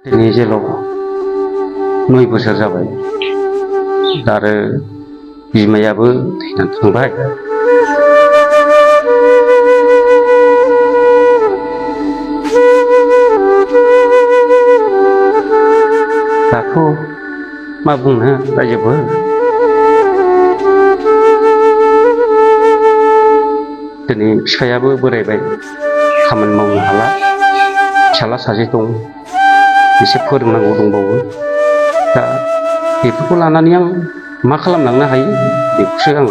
दिनै जेलाव 9 बोसोर जाबाय आरो बिमायाबो थैनानै थांबाय। दाथ' मा बुंनो रायजोबो दिनै बिफायाबो बोरायबाय खामानि मावनो हाला फिसाला सासे दं एसे फोरोंनांगौ दंबावो दा बेफोरखौ लानानै आं मा खालामलांनो हायो बेखौसो आं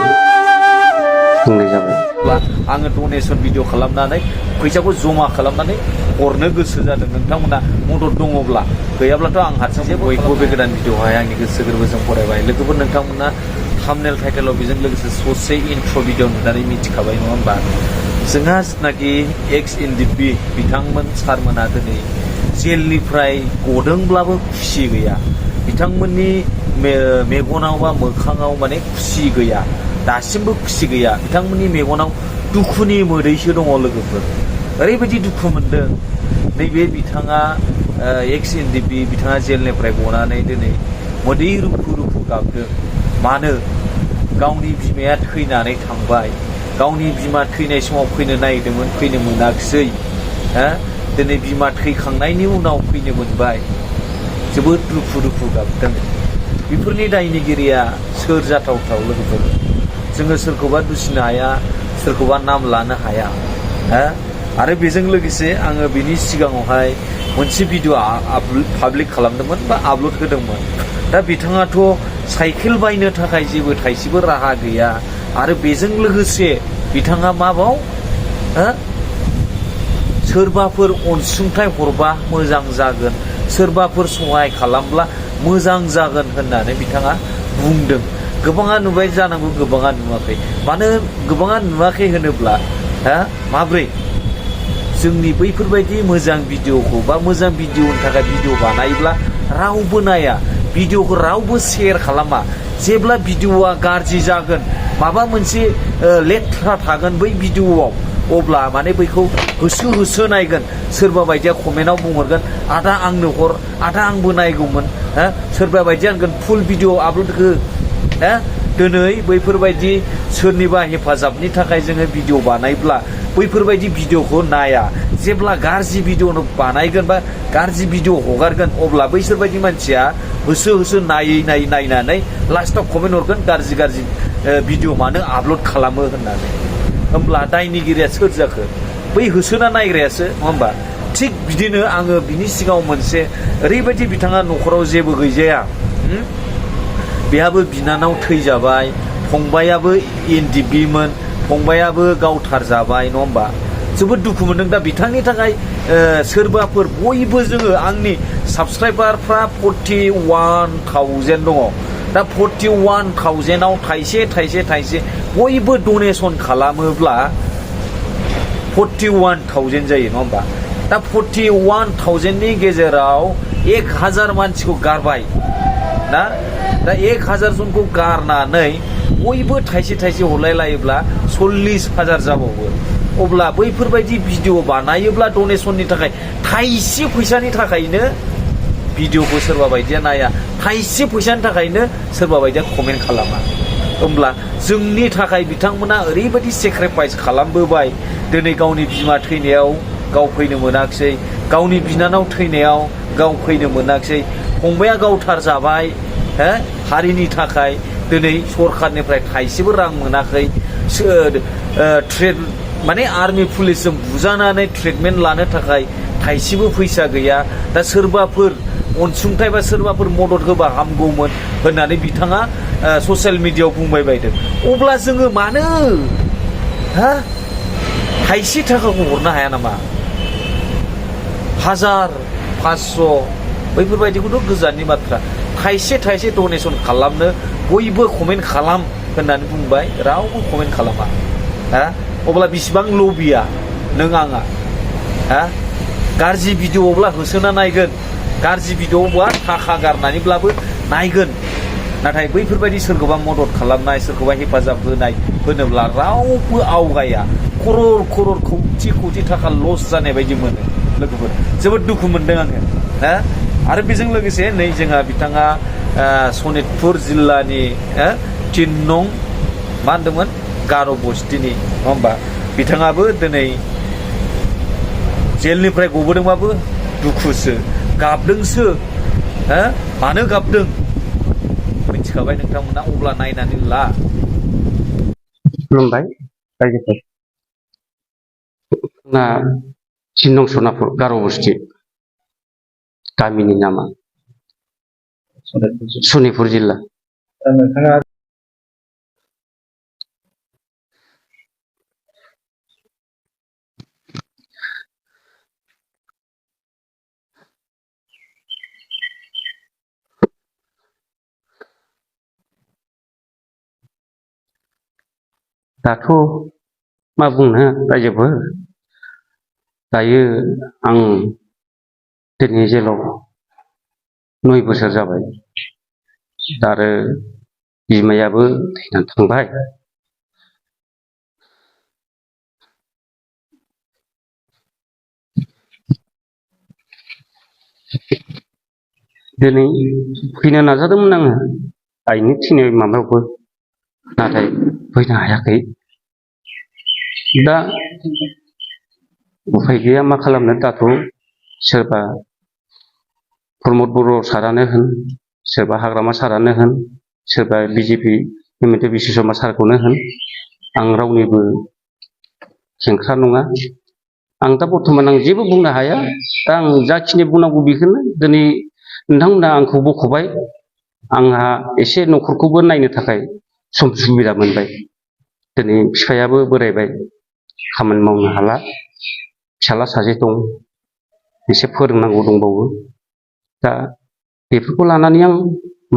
बुंनाय जाबाय। आङो डनेसन भिडिअ खालामनानै फैसाखौ जमा खालामनानै हरनो गोसो जादों नोंथांमोना मदद दङब्ला गैयाब्लाथ' आं हारसिंसो बयखौबो बे गोदान भिडिअहाय आंनि गोसो गोरबोजों फरायबाय लोगोफोर नोंथांमोना थाम्बनेल टाइटेलाव बेजों लोगोसे ससे इन्ट्र भिडिअ नुनानै मिथिखाबाय नङा होमबा जोंहा जिनाखि एक्स एनडिपि बिथांमोन सारमोना दिनै जेलनिफ्राय गदोंब्लाबो खुसि गैया बिथांमोननि मेगनाव बा मोखाङाव माने खुसि गैया दासिमबो खुसि गैया बिथांमोननि मेगनाव दुखुनि मोदैसो दङ लोगोफोर ओरैबायदि दुखु मोनदों नैबे बिथाङा एक्स एनडिपि बिथाङा जेलनिफ्राय गनानै दिनै मोदै रुफु रुफु गाबदों मानो गावनि बिमाया थैनानै थांबाय गावनि बिमा थैनाय समाव फैनो नागिरदोंमोन फैनो मोनाखिसै दिनै बिमा थैखांनायनि उनाव फैनो मोनबाय जोबोद रुफु रुफु गाबदों बेफोरनि दायनिगिरिया सोर जाथावथाव लोगोफोर जोङो सोरखौबा दुसिनो हाया सोरखौबा नाम लानो हाया आरो बेजों लोगोसे आङो बिनि सिगाङावहाय मोनसे भिडिअ पाब्लिक खालामदोंमोन बा आपल'ड होदोंमोन दा बिथाङाथ' साइकेल बायनो थाखाय जेबो थाइसेबो राहा गैया आरो बेजों लोगोसे बिथाङा माबाव सोरबाफोर अनसुंथाइ हरबा मोजां जागोन सोरबाफोर सहाय खालामब्ला मोजां जागोन होननानै बिथाङा बुंदों गोबाङा नुबाय जानांगौ गोबाङा नुवाखै मानो गोबाङा नुवाखै होनोब्ला माब्रै जोंनि बैफोरबायदि मोजां भिडिअखौ बा मोजां भिडिअनि थाखाय भिडिअ बानायोब्ला रावबो नाया भिडिअखौ रावबो शेयार खालामा जेब्ला भिडिअआ गाज्रि जागोन माबा मोनसे लेथ्रा थागोन बै भिडिअआव अब्ला माने बैखौ होसो होसो नायगोन सोरबा बायदिया कमेन्टआव बुंहरगोन आदा आंनो हर आदा आंबो नायगौमोन सोरबा बायदिया होनगोन फुल भिडिअ आपल'ड हो दिनै बैफोरबायदि सोरनिबा हेफाजाबनि थाखाय जोङो भिडिअ बानायब्ला बैफोरबायदि भिडिअखौ नाया जेब्ला गाज्रि भिडिअ बानायगोन बा गाज्रि भिडिअ हगारगोन अब्ला बैसोरबायदि मानसिया होसो होसो नायनानै लास्टाव कमेन्ट हरगोन गाज्रि गाज्रि भिडिअ मानो आपल'ड खालामो होननानै होमब्ला दायनिगिरिया सोर जाखो बै होसोना नायग्रायासो नङा होमबा थिग बिदिनो आङो बिनि सिगाङाव मोनसे ओरैबायदि बिथाङा न'खराव जेबो गैजाया बेहाबो बिनानाव थैजाबाय फंबायाबो एनडिपिमोन फंबायाबो गावथारजाबाय नङा होमबा जोबोद दुखु मोनदों दा बिथांनि थाखाय सोरबाफोर बयबो जोङो आंनि साबसक्राइबारफ्रा 41,000 दङ दा 41,000आव थाइसे बयबो डनेसन खालामोब्ला 41,000 जायो नङा होमबा दा 41,000नि गेजेराव 1,000 मानसिखौ गारबाय ना दा 1,000 जनखौ गारनानै बयबो थाइसे हरलाय लायोब्ला 40,000 जाबावो अब्ला बैफोरबायदि भिडिअ बानायोब्ला डनेसननि थाखाय थाइसे फैसानि थाखायनो भिडिअखौ सोरबा बायदिया नाया थाइसे फैसानि थाखायनो सोरबा बायदिया कमेन्ट खालामा होमब्ला जोंनि थाखाय बिथांमोना ओरैबायदि सेक्रिफाइस खालामबोबाय दिनै गावनि बिमा थैनायाव गाव फैनो मोनाखिसै गावनि बिनानाव थैनायाव गाव फैनो मोनाखिसै फंबाया गावथार जाबाय हारिनि थाखाय दिनै सरखारनिफ्राय थाइसेबो रां मोनाखै माने आर्मि पुलिसजों बुजानानै ट्रिटमेन्ट लानो थाखाय थाइसेबो फैसा गैया दा सोरबाफोर अनसुंथाइ बा सोरबाफोर मदद होबा हामगौमोन होननानै बिथाङा ससियेल मिडियायाव बुंबाय बायदों अब्ला जोङो मानो थाइसे थाखाखौ हरनो हाया नामा 1000 500 बैफोरबायदिखौथ' गोजाननि बाथ्रा थाइसे डनेसन खालामनो बयबो कमेन्ट खालाम होननानै बुंबाय रावबो कमेन्ट खालामा अब्ला बिसिबां लबिया नों आङा गाज्रि भिडिअब्ला होसोना नायगोन गाज्रि भिडिअबा थाखा गारनानैब्लाबो नायगोन नाथाय बैफोरबायदि सोरखौबा मदद खालामनाय सोरखौबा हेफाजाब होनाय होनोब्ला रावबो आवगाया खरर कौटि थाखा लस जानाय बायदि मोनो लोगोफोर जोबोद दुखु मोनदों आङो आरो बेजों लोगोसे नै जोंहा बिथाङा सनितपुर जिल्लानि 3 नं मा होनदोंमोन गार' बस्तिनि नङा होमबा बिथाङाबो दिनै जेलनिफ्राय गबोदोंबाबो दुखुसो गाबदोंसो मानो गाबदों मिथिखाबाय नोंथांमोना अब्ला नायनानै ला खुलुमबाय रायजोफोर ना 3 नं सनापुर गार' बस्ति गामिनि नामा सनितपुर जिल्ला नोंथाङा दाथ' मा बुंनो रायजोफोर दायो आं दिनै जेलाव 9 बोसोर जाबाय आरो बिमायाबो थैनानै थांबाय दिनै फैनो नाजादोंमोन आङो आइनि थैनाय माबायावबो नाथाय फैनो हायाखै दा उफाय गैया मा खालामनो दाथ' सोरबा प्रमद बर' सारानो होन सोरबा हाग्रामा सारानो होन सोरबा बिजेपि हिमन्त बिश्व शर्मा सारखौनो होन आं रावनिबो खेंख्रा नङा आं दा बर्थमान आं जेबो बुंनो हाया दा आं जाखिनि बुंनांगौ बेखौनो दिनै नोंथांमोना आंखौ बख'बाय आंहा एसे न'खरखौबो नायनो थाखाय सम सुबिदा मोनबाय दिनै बिफायाबो बोरायबाय खामानि मावनो हाला फिसाला सासे दं एसे फोरोंनांगौ दंबावो दा बेफोरखौ लानानै आं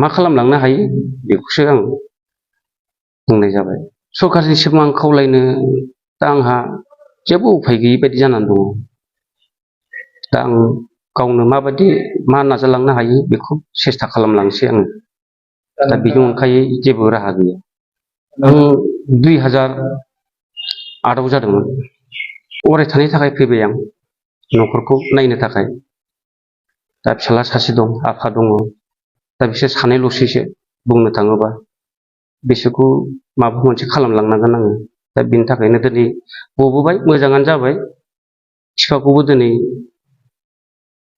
मा खालामलांनो हायो बेखौसो आं बुंनाय जाबाय सरकारनिसिम आं खावलायनो दा आंहा जेबो उफाय गैयि बायदि जानानै दङ दा आं गावनो माबायदि मा नाजालांनो हायो बेखौ सेस्था खालामलांसै आङो दा बेनि अनगायै जेबो राहा गैया आं 2008 आव जादोंमोन अरायथानि थाखाय फैबाय आं न'खरखौ नायनो थाखाय दा फिसाला सासे दं आफा दङ दा बिसोर सानैल'सैसो बुंनो थाङोबा बिसोरखौ माबा मोनसे खालामलांनांगोन आङो दा बिनि थाखायनो दिनै गबोबाय मोजाङानो जाबाय बिफाखौबो दिनै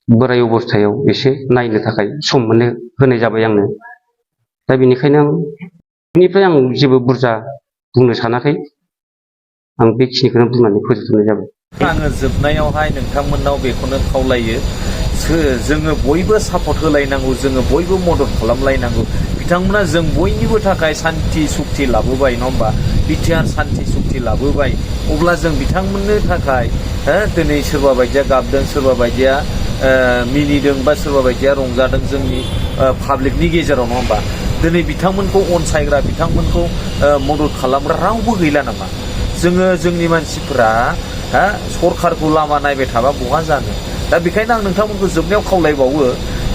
बोराय अबस्थायाव एसे नायनो थाखाय सम होनाय जाबाय आंनो दा बेनिखायनो आं बेनिफ्राय आं जेबो बुरजा बुंनो सानाखै आं बेखिनिखौनो बुंनानै फोजोबनाय जाबाय आङो जोबनायावहाय नोंथांमोननाव बेखौनो खावलायो जोङो बयबो सापर्ट होलायनांगौ जोङो बयबो मदद खालामलायनांगौ बिथांमोना जों बयनिबो थाखाय सान्थि सुक्ति लाबोबाय नङा होमबा बिटिआर सान्थि सुक्ति लाबोबाय अब्ला जों बिथांमोननो थाखाय दिनै सोरबा बायदिया गाबदों सोरबा बायदिया मिनिदों बा सोरबा बायदिया रंजादों जोंनि पाब्लिकनि गेजेराव नङा होमबा दिनै बिथांमोनखौ अनसायग्रा बिथांमोनखौ मदद खालामग्रा रावबो गैला नामा जोङो जोंनि मानसिफोरा सरकारखौ लामा नायबाय थाबा बहा जानो दा बेखायनो आं नोंथांमोनखौ जोबनायाव खावलायबावो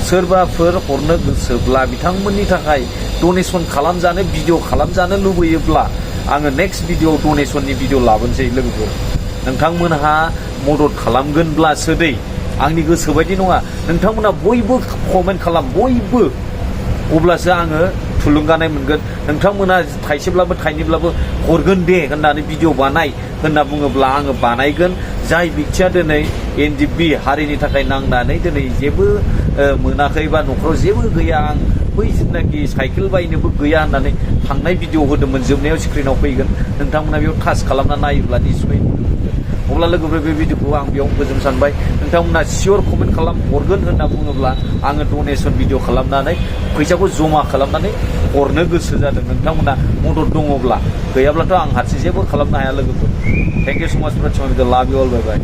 सोरबाफोर हरनो गोसोब्ला बिथांमोननि थाखाय डनेसन खालामजानो भिडिअ खालामजानो लुबैयोब्ला आङो नेक्स्ट भिडिअ डनेसननि भिडिअ लाबोनोसै लोगोफोर नोंथांमोनहा मदद खालामगोनब्लासो दै आंनि गोसो बायदि नङा नोंथांमोना बयबो कमेन्ट खालाम बयबो अब्लासो आङो थुलुंगानाय मोनगोन नोंथांमोना थाइसेब्लाबो थाइनैब्लाबो हरगोन दे होननानै भिडिअ बानाय होनना बुङोब्ला आङो बानायगोन जाय व्यक्तिया दिनै एनडिएफबि हारिनि थाखाय नांनानै दिनै जेबो मोनाखै बा न'खराव जेबो गैया आं बै जिथुनाखि साइकेल बायनोबो गैया होननानै थांनाय भिडिअ होदोंमोन जोबनायाव स्क्रिनाव फैगोन नोंथांमोना बेयाव टाच खालामना नायोब्ला निस्सय अब्ला लोगोफोर बे भिडिअखौ आं बेयाव फोजोबनो सानबाय नोंथांमोना सियर कमेन्ट खालाम हरगोन होनना बुङोब्ला आङो डनेसन भिडिअ खालामनानै फैसाखौ जमा खालामनानै हरनो गोसो जादों नोंथांमोना मदद दङब्ला गैयाब्लाथ' आं हारसिं जेबो खालामनो हाया लोगोफोर थेंक इउ सो माच फर वाचिं लाभ इउ अल बाय बाय